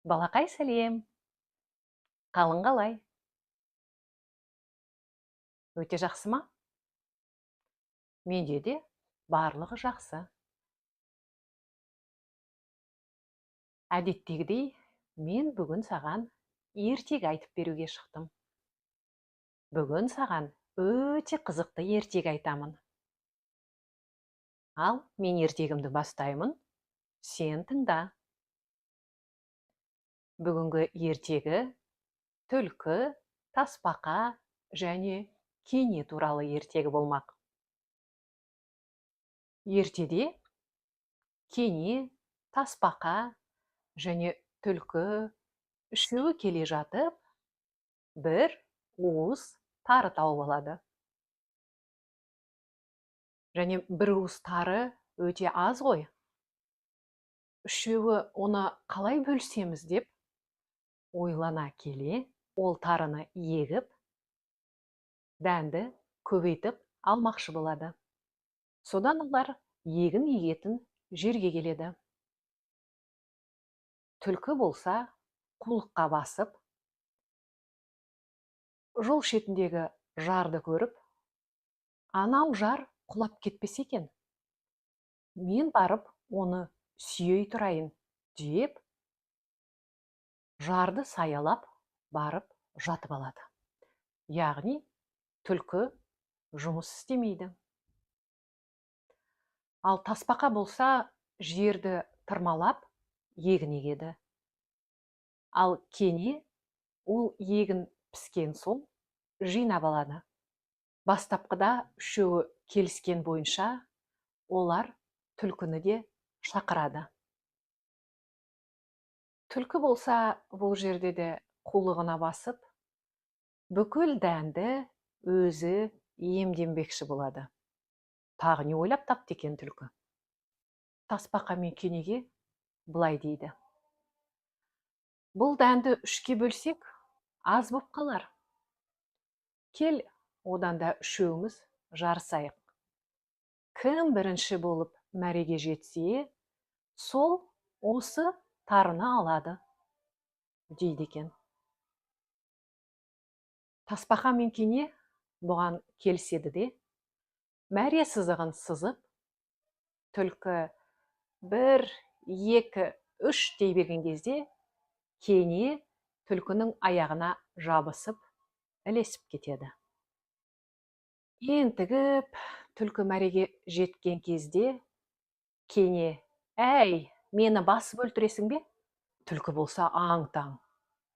Балақай, сәлем! Қалың қалай? Өте жақсы ма? Менде де барлығы жақсы. Әдеттегідей мен бүгін саған ертегі айтып беруге шықтым. Бүгін саған өте қызықты ертегі айтамын. Ал мен ертегімді бастаймын, сен тыңда. Бүгінгі ертегі түлкі, тасбақа және кене туралы ертегі болмақ. Ертеде кене, тасбақа және түлкі үшеуі келе жатып, бір уыс тары тауып алады. Және бір уыс тары өте аз ғой. Үшеуі оны қалай бөлісеміз деп ойлана келе, ол тарыны егіп, дәнді көбейтіп алмақшы болады. Содан олар егін егетін жерге келеді. Түлкі болса қулыққа басып, жол шетіндегі жарды көріп, анау жар құлап кетпесе екен, мен барып оны сүйей тұрайын деп жарды саялап барып жатып алады. Яғни түлкі жұмыс істемейді. Ал тасбақа болса жерді тырмалап егін егеді. Ал кене ол егін піскен соң жинап алады. Бастапқыда үшеуі келіскен бойынша олар түлкіні де шақырады. Түлкі болса бұл жерде де қулығына басып, бүкіл дәнді өзі иемденбекші болады. Тағы не ойлап тапты екен түлкі? Тасбақа мен кенеге былай дейді. Бұл дәнді үшке бөлсек, аз боп қалар. Кел, одан да үшеуміз жарысайық. Кім бірінші болып мәреге жетсе, сол осы тарыны алады, дейді екен. Тасбақа мен кене бұған келіседі де, мәре сызығын сызып, түлкі 1, 2, 3 дей берген кезде, кене түлкінің аяғына жабысып, ілесіп кетеді. Ентігіп, түлкі мәреге жеткен кезде, кене, әй, мені басып өлтіресің бе? Түлкі болса аң-таң,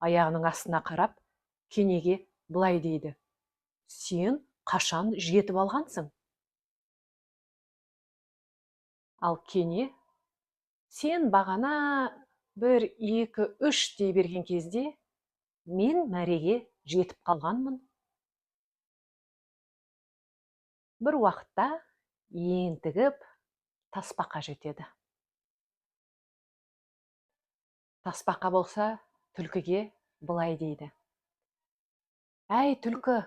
аяғының астына қарап, кенеге былай дейді. Сен қашан жетіп алғансың? Ал кене, сен бағана 1, 2, 3 дей берген кезде, мен мәреге жетіп қалғанмын. Бір уақытта ентігіп тасбақа жетеді. Тасбақа болса түлкіге былай дейді. Әй, түлкі,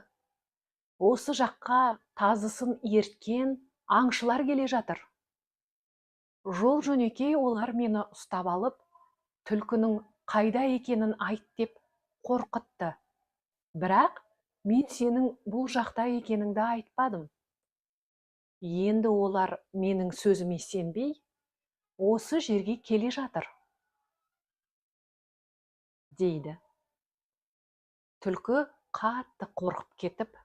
осы жаққа тазысын ерткен аңшылар келе жатыр. Жол жөнекей олар мені ұстап алып, түлкінің қайда екенін айт деп қорқытты. Бірақ мен сенің бұл жақта екеніңді айтпадым. Енді олар менің сөзіме сенбей, осы жерге келе жатыр, дейді. Түлкі қатты қорқып кетіп,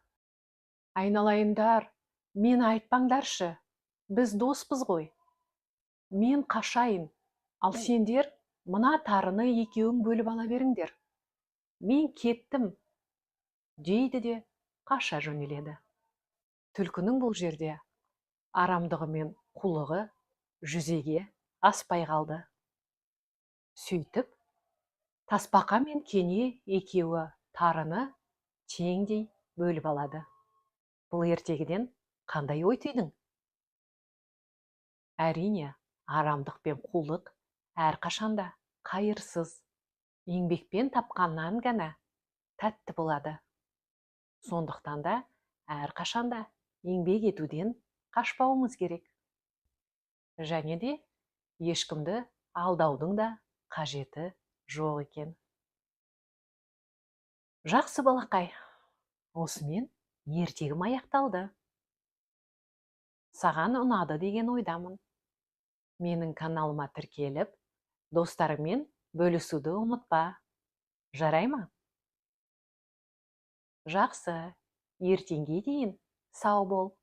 айналайындар, мені айтпаңдаршы, біз доспыз ғой. Мен қашайын, ал сендер мына тарыны екеуің бөліп ала беріңдер. Мен кеттім, дейді де қаша жөнеледі. Түлкінің бұл жерде арамдығы мен қулығы жүзеге аспай қалды. Сөйтіп, тасбақа мен кене екеуі тарыны теңдей бөліп алады. Бұл ертегіден қандай ой түйдің? Әрине, арамдық пен қулық әрқашанда қайырсыз, еңбекпен тапқаннан ғана тәтті болады. Сондықтан да әрқашанда еңбек етуден қашпауымыз керек. Және де ешкімді алдаудың да қажеті Жоқ екен. Жақсы, балақай, осымен ертегім аяқталды. Саған ұнады деген ойдамын. Менің каналыма тіркеліп, достарыңмен бөлісуді ұмытпа, жарай ма? Жақсы, ертеңге дейін сау бол.